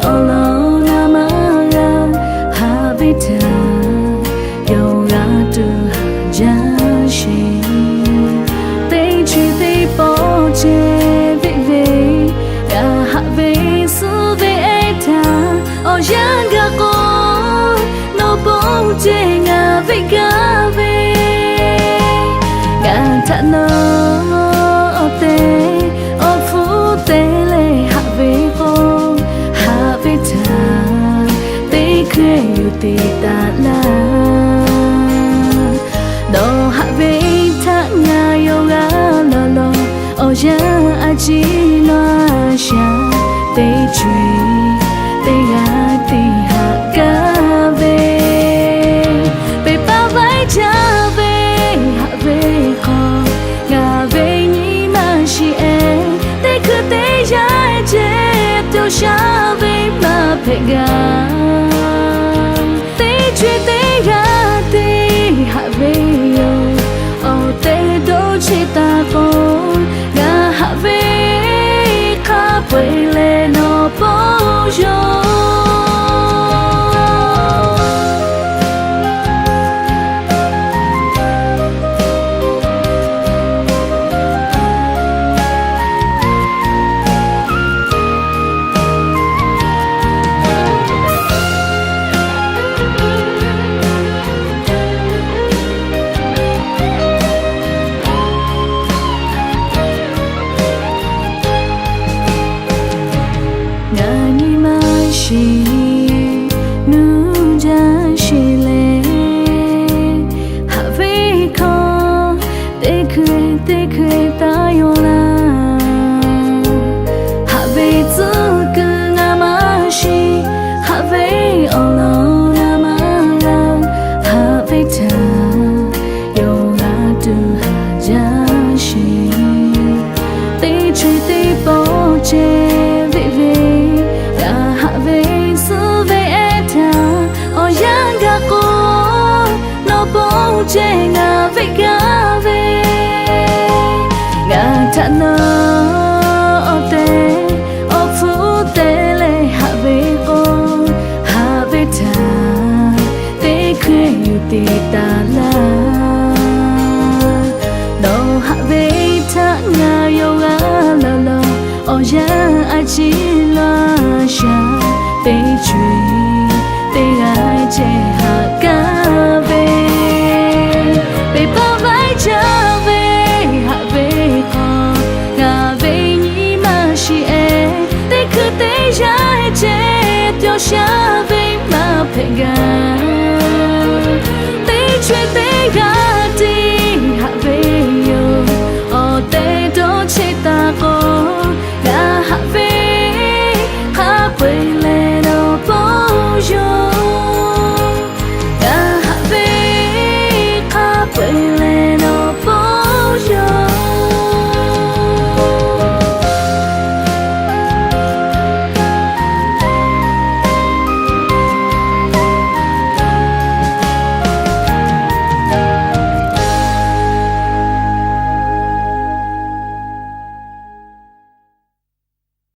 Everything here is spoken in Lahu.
awˬ lawn na maˇ g'a haꞈ ve htaꞈ yawˇ g'a tuˬ haꞈ jaˇ sheˍ. Teˇ chaweh teˇ pawˆ ceh veˆ ve, g'a haꞈ ve suh ve ehˉ htaꞈ awˬ yanˇ gaˬ k'o, nawˬ pawˆ ceh ngaˬ veˆ gaˇ ve, g'a htaꞈ nawˬ awˬ tehˬ awˬ hpfuhˇ te leh haꞈ ve k'o, haꞈ ve htaꞈ teˇ hkeh yuˬ te taˍ laˇ. Nawˬ haꞈ ve htaꞈ ngaˬ yawˇ g'a law law, awˬ yanˇ a ciˉ laˇ shaˍ, teˇ chaweh teˇ g'aˇ teˇ haꞈ gaˇ ve, peˬ paˇ vaiˉ jaˇ ve haꞈ ve hk'aw, ngaˬ ve nyi ma shiˍ ehˉ teˇ hkui teˇ yanˇ ceh pyaw shaˍ ve maˇ hpehꞈ gaˇ. Teˇ chaweh teˇ g'aˇ teˇ haꞈ ve yoˬ. Awˬ tehˬ dawˇ cheˆ taˍ k'o, g'a haꞈ ve hk'a peu-eˬ leh nawˬ pawˆ yoˬ. Ngaˬ nyi ma shiˍ nuˇ jaˇ sheˍ leh, haꞈ ve hk'aw teˇ hkeh teˇ hkeh taˇ yaw laˇ. Haꞈ ve tcuhˉ kuiˬ ngaˬ maˇ shiˍ, haꞈ ve awˬ lawn g'a maˇ g'a, haꞈ ve htaꞈ yawˇ g'a tuˬ haꞈ jaˇ sheˍ. Teˇ chaweh teˇ pawˆ ceh veˆ ve, g'a haꞈ ve suh ve ehˉ htaꞈ awˬ yanˇ gaˬ k'o, nawˬ pawˆ ceh ngaˬ veˆ gaˇ ve, g'a htaꞈ nawˬ awˬ tehˬ awˬ hpfuhˇ te leh haꞈ ve k'o, haꞈ ve htaꞈ teˇ hkeh yuˬ te taˍ laˇ. Nawˬ haꞈ ve htaꞈ ngaˬ yawˇ g'a laˬ law, awˬ yanˇ a ciˉ laˇ shaˍ, teˇ chaweh teˇ g'aˇ ceh haꞈ gaˇ ve, peˬ paˇ vaiˉ jaˇ ve haꞈ ve hk'aw, ngaˬ ve nyi ma shiˍ ehˉ teˇ hkui teˇ yanˇ ceh pyaw shaˍ ve maˇ hpehꞈ gaˇ.